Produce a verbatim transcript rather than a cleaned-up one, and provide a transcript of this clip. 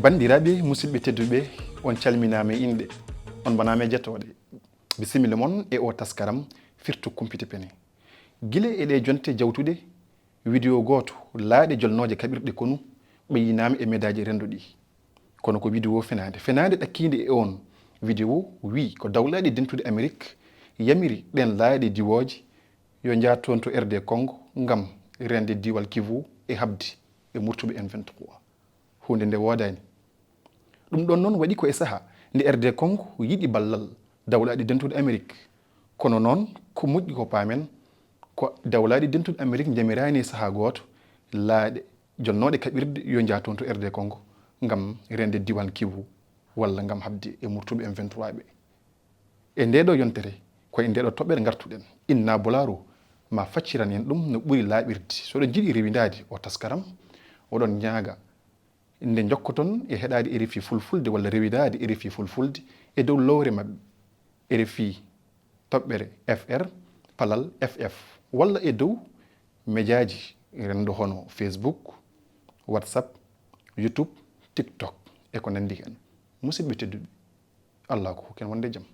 Banndiraaɓe musidɓe tedduɓe, on calminaama e inɗe, on mbanaama e jatooɗe. Bisimilla mon e oo taskaram Firtu Kumpite Pene. Gila e ɗee jonte jawtuɗe, widewo gooto laaɗe jolnooje kaɓirɗe konu ɓeynama e medaaji renndo ɗi. Kono ko widewo fenaande. Fenaande ɗakkiinde e oon widewo wiyi ko Dawlaaɗi Dentuɗi Amerik yamiri ɗeen laaɗe diwooje yo njah toon to R D Congo ngam reende diiwal Kivu e haɓde e murtuɓe M vingt-trois. Huunde nde woodaani. Ɗum ɗoon noon waɗi ko e saha nde R D Congo yiɗi ballal Dawlaaɗi Dentuɗi Amerik. Kono noon, ko moƴƴi ko paamen, ko Dawlaaɗi Dentuɗi Amerik njamiraani e saha gooto laaɗe jolnooɗe kaɓirɗe yo njah toon to R D Congo ngam reende diiwal Kivu walla ngam haɓde e murtuɓe M vingt-trois ɓe. E ndeeɗo yontere, ko e ndeeɗo toɓɓere ngartuɗen. Inna Bolaaru ma facciran en ɗum no ɓuri laaɓirde. So oɗon njiɗi rewindaade oo taskaram, oɗon ñaaga nde njokkoton e heɗaade R F I Fulfulde walla rewindaade R F I Fulfulde e dow lowre maɓɓe, R F I toɓɓere F R palal F F, walla e dow mejaaji renndo hono Facebook, WhatsApp, YouTube, TikTok e ko nanndi heen. Musidɓe tedduɓe, Allah ko hokku en wonde jam.